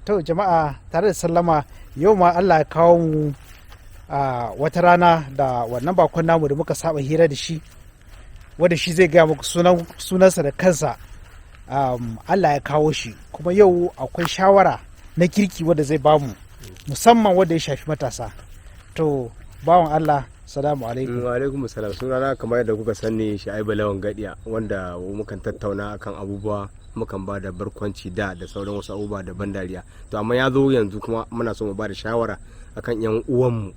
To jama'a, tare da sallama, yau ma Allah ya kawo mu a wata rana da wannan bakon namu da muka saba hira da shi, wanda shi zai gaya muku sunansa da kansa. Allah ya kawo shi kuma yau akwai shawara na kirki wadda zai bamu, musamman wanda ya shafi matasa. To bawan Allah, salamu alaikum. Wa alaikum salam. Sunana, kamar yadda kuka sani, Sha'ibu Lawan Gadiya, wanda mukan tattauna akan abubuwa, mukan ba da barkwanci da sauran wasu abubuwa da ban dariya. To amma ya zo yanzu kuma muna so mu ba da shawara akan yan uwanmu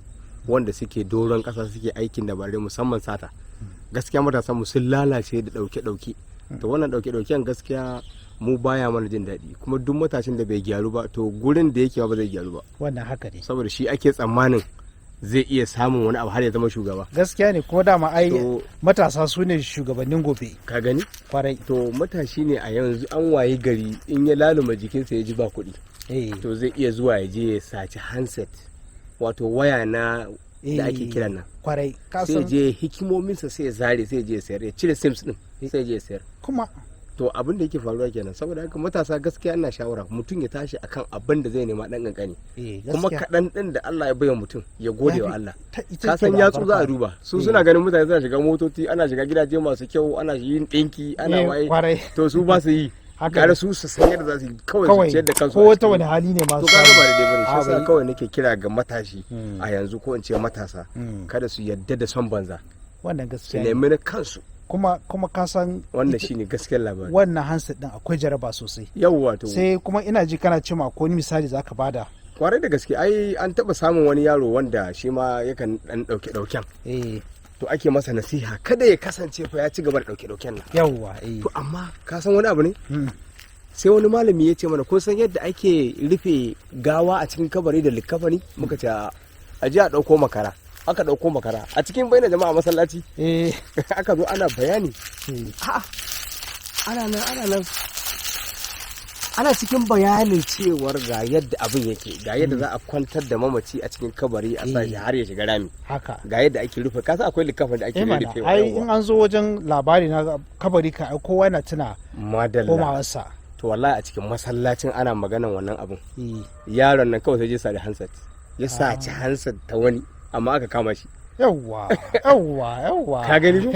wanda suke doron kasa, suke aikin da bare, musamman sata. Gaskiya matasan mu sun lalace da dauke dauke. To wannan dauke dauken gaskiya mu baya mana jin daɗi, kuma duk matashin da bai gyaru ba, to gurin da yake ba zai gyaru ba. Wannan haka ne. Saboda shi ake tsammanin zai iya samun wani abu har ya zama shugaba. Gaskiya ne, kuma dama ai matasa su ne shugabannin gobe. Ka gani? Kwarai. To matashi ne a yanzu an wayi gari, in ya laluma jikinsa ya ji ba kuɗi, to zai iya zuwa ya je ya saci handset, wato waya na da ake kiran nan. Kwarai. Sai ya je hikimominsa, sai ya zare, sai ya je ya sayar, ya cire SIMs din, sai ya je ya sayar. Kuma To abin da yake faruwa kenan. Saboda haka matasa, gaskiya ina shawara mutum ya tashi akan abin da zai nema dan kankani, kuma kaɗan ɗin da Allah ya baiwa mutum, ya gode wa Allah. Ka san yatsu za a duba su, suna ganin mutane suna shiga motoci, ana shiga gidaje masu kyau, ana yin ɗinki, ana waye, to su ba su yi. Gara su su san yadda za su yi kawai su ciyar da kansu. Ko wata wani hali ne masu To kaga ba daidai bane. Shi yasa kawai nake kira ga matashi a yanzu, ko in ce matasa, kada su yadda da son banza. Wannan gaskiya. Su nemi na kansu. Kuma ka san Wannan shine gaskiyar labari. Wannan handset din akwai jaraba sosai. Yawwa, to Sai kuma ina ji kana cewa ko ni misali zaka bada. Kwarai da gaske. Ai an taba samun wani yaro wanda shi ma yakan dan dauke dauken. To ake masa nasiha kada ya kasance fa ya ci gaba da dauke dauken nan. yawwa eh To amma ka san wani abu ne? Sai wani malami ya ce mana, "Kun san yadda ake rufe gawa a cikin kabari da likkafani?" Muka ce a je a dauko makara. Aka dauko makara a cikin bainar jama'a masallaci. Aka zo ana bayani. A'a, ana nan, ana nan, ana cikin bayanin cewar ga yadda abin yake, ga yadda za a kwantar da mamaci a cikin kabari, a sa shi har ya shiga rami, ga yadda ake rufe kasa, akwai likkafan da ake rufe. Ai in an zo wajen labari na kabari ka, ai kowa yana tuna komawarsa. To wallahi a cikin masallacin ana maganan wannan abin, yaron nan kawai sai je sari handset, ya saci handset ta wani, amma aka kama shi. Yawwa yawwa yawwa Ka gani ko?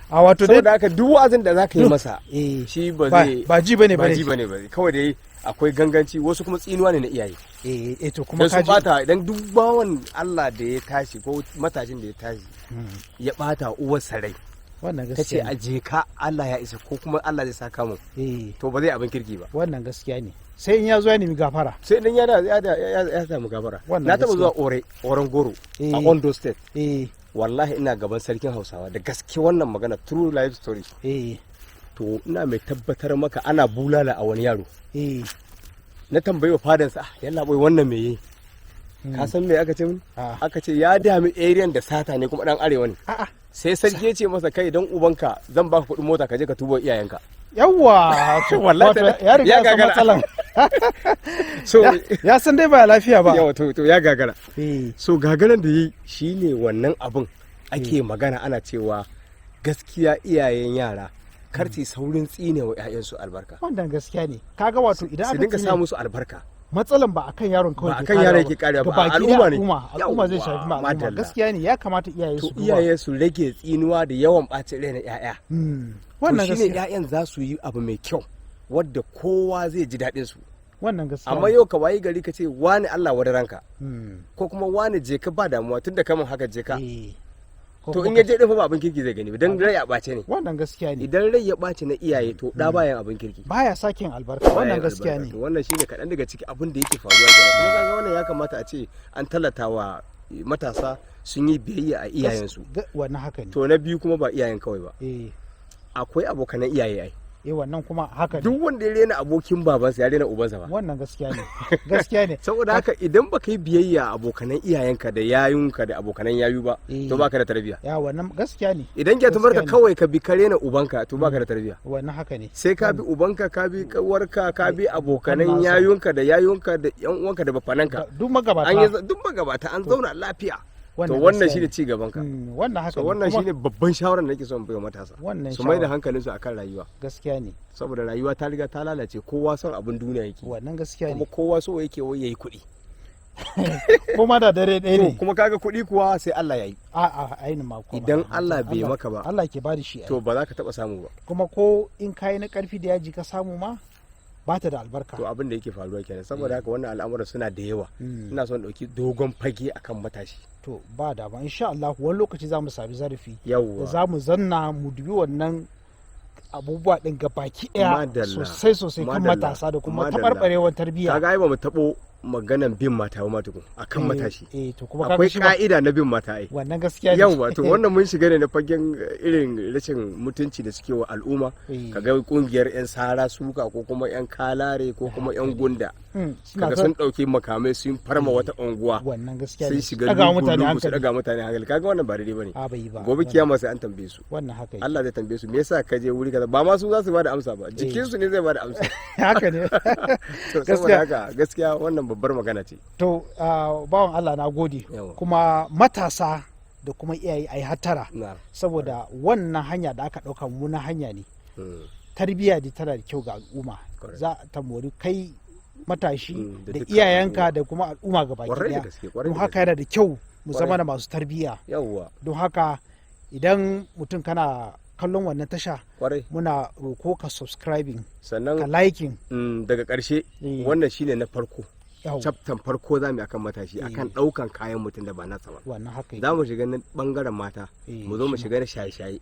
A wato dai Saboda haka duk wa'azin da zaka yi masa, shi ba zai ba ji bane. Ba ji bane ba. Kawai dai akwai ganganci, wasu kuma tsinuwa ne na iyaye. eh eh to kuma kuma su bata idan duk bawan Allah da ya tashi ko matashin da ya tashi ya bata uwarsa rai, Wannan ta ce gaskiya a je ka, Allah ya isa, ko kuma Allah zai saka mu, to ba zai abin kirki ba. Wannan gaskiya ne, sai in ya zo ya nemi gafara. Sai dan ya samu gafara. Na taba zuwa Ore, Oron Goro, a Ondo State. Wallahi ina gaban sarkin Hausawa, da gaske wannan magana, true life story. To ina mai tabbatar maka ana bulala a wani yaro. Na tambayi wa fadansa, "Ah, yalla boy, wannan me yi?" Ka san me aka ce min? Aka ce ya dami area da sata ne, kuma dan arewa ne. Sai sarki ya ce masa, "Kai, dan ubanka zan baka kuɗin mota, ka je ka tuba iyayenka." Yawwa. Wallahi ya riga ya san matsalan. So ya san dai ba lafiya ba. Yawa, to ya gagara. So gagaran da yi shine wannan abin ake magana, ana cewa gaskiya iyayen yara kar su saurin tsine wa 'ya'yansu albarka. Wannan gaskiya ne. Kaga wato idan aka su dinga sa musu albarka. Matsalan ba akan yaron kawai ba akan yaron yake karewa ba, al'umma ne. Al'umma zai shafi ma al'umma. Gaskiya ne, ya kamata iyaye su To iyaye su rage tsinuwa da yawan bacin rai na 'ya'ya. Wannan gaskiya shine 'ya'yan za su yi abu mai kyau wadda kowa zai ji daɗin su. Wannan gaskiya. Amma yau ka wayi gari ka ce wani Allah wani ranka, ko kuma wani je ka, ba damuwa, tunda kamun haka je ka, to in ya je dafa ba abin kirki zai gani dan rai a ɓace ne. Wannan gaskiya ne. Idan rai ya ɓace na iyaye, to da bayan abin kirki. Baya sakin albarka. Wannan gaskiya ne. Wannan shine kaɗan daga ciki abin da yake faruwa kenan. Kuma kaga wannan ya kamata a ce an tallata wa matasa sun yi biyayya a iyayensu. Wannan haka ne. To na biyu kuma, ba iyayen kawai ba, akwai abokanan iyaye ai. Eh, wannan kuma haka ne. Duk wanda ya rena abokin babansa, ya rena ubansa ba. Wannan gaskiya ne, gaskiya ne. Saboda haka idan baka yi biyayya abokanan iyayenka da yayunka da abokanan yayu ba, to baka da tarbiyya. Ya, wannan gaskiya ne. Idan gyatumarka kawai ka bi ka rena ubanka, to baka da tarbiyya. Wannan haka ne. Sai ka bi ubanka, ka bi kawarka, ka bi abokanan yayunka da yayunka da yan uwanka da bafananka. Duk magabata. An yi duk magabata, an zauna lafiya. To wannan gaskiya shine ne. ci gaban ka. Wannan haka So ne. wannan Kuma shine babban shawarar da nake son bai wa matasa, wannan su mai da shawara hankalinsu akan rayuwa, gaskiya ne. Saboda rayuwa ta riga ta lalace, kowa son abin duniya yake, Wannan gaskiya kuma ne. kowa so yake wai yayi kuɗi. Kuma da dare ɗaya To ne. kuma kaga kuɗi kuwa sai Allah yayi. A ainihin ma kuma Idan Allah bai maka ba, Allah ke bada shi ai. to ba za ka taɓa samu ba. Kuma ko in kayi na karfi da yaji ka samu ma, ba ta da albarka. To abin da yake faruwa kenan. Saboda haka wannan al'amuran suna da yawa. Ina son ɗauki dogon fage akan matashi. To ba da ba, insha Allah wani lokaci za mu sami zarafi da Yawwa. za mu zanna mu dubi wannan abubuwa ɗin baki ɗaya Madalla. sosai sosai kan Madalla. matasa da kuma Madalla. taɓarɓarewar tarbiyya. Kaga ai ba mu taɓo maganan bin mata ba ma tukun akan matashi. Eh, to kuma kaga Akwai shi ma ka'ida na bin mata ai. Wannan gaskiya ne. Yawwa, to wannan mun shiga ne na fagen irin rashin mutunci da suke wa al'umma. Kaga kungiyar 'yan sara suka ko kuma 'yan kalare ko kuma 'yan gunda, Suna kaga sun dauki makamai sun farma wata unguwa, Wannan gaskiya sun ne. shiga Ɗaga wa lungu mutane lungu su hankali. daga mutane hankali. Kaga wannan ba daidai bane. A bai ba. Gobe kiyama sai an tambaye su. Wannan haka yake. Allah zai tambaye su, me yasa ka je wuri kaza? Ba ma su za su bada amsa ba, jikin su ne zai bada amsa. Haka ne. To Gaskiya. saboda haka gaskiya wannan babbar magana ce. To bawan Allah, na gode. Yawa. Kuma matasa da kuma iyaye, a yi hattara, Na saboda wannan hanya da aka ɗauka mummunan hanya ne. Tarbiyya da tana da kyau ga al'umma. Za ta mori kai matashi Da da dukkan iyayenka al'umma. da kuma al'umma gabaki Kwarai da daya. gaske, kwarai Don da haka gaske. yana da kyau mu zama da masu tarbiyya. Don haka idan mutum kana kallon wannan tasha, muna roko ka subscribing, ka Sannan liking. daga ƙarshe, wannan shine na farko, chapter farko za mu yi akan matashi, akan ɗaukan kayan mutum da ba nasa ba. Wannan haka yake. Za mu shiga na bangaren mata, mu zo mu shi ma. shiga na shaye-shaye,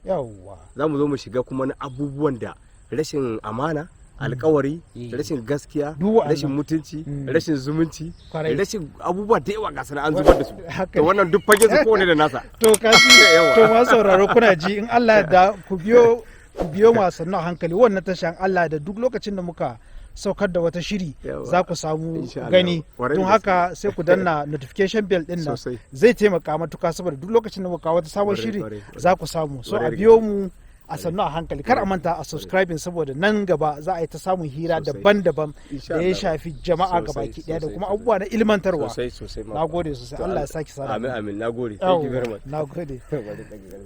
za mu zo mu shiga kuma na abubuwan da rashin amana, alkawari, rashin gaskiya, Duk wa'annan. rashin mutunci, rashin zumunci, rashin abubuwa da yawa, ga su nan an zubar da su. Haka To wannan duk fage su kowane da nasa. To kaji. Yawa. To masu sauraro, kuna ji, in Allah da ku biyo mu a sannu a hankali wannan tashan, Allah da duk lokacin da muka saukar da wata shiri, za ku samu Insha Allah. gani. Kwarai Don da haka sai ku danna notification bell din nan, zai taimaka matuka, saboda duk lokacin da muka kawo wata sabon shiri, Kwarai, kwarai. za ku samu. So a Kwarai da biyo gaske. mu a sannu a hankali, kar a manta a subscribing, saboda nan gaba za a yi ta samun hira daban-daban Insha da ya Allah. shafi jama'a gabaki daya da kuma abubuwa na ilmantarwa. Sosai sosai ma. Na gode sosai. To Allah ya sake sada Amin mu. amin, na gode. Thank you very much. Na gode. Bari daga gani.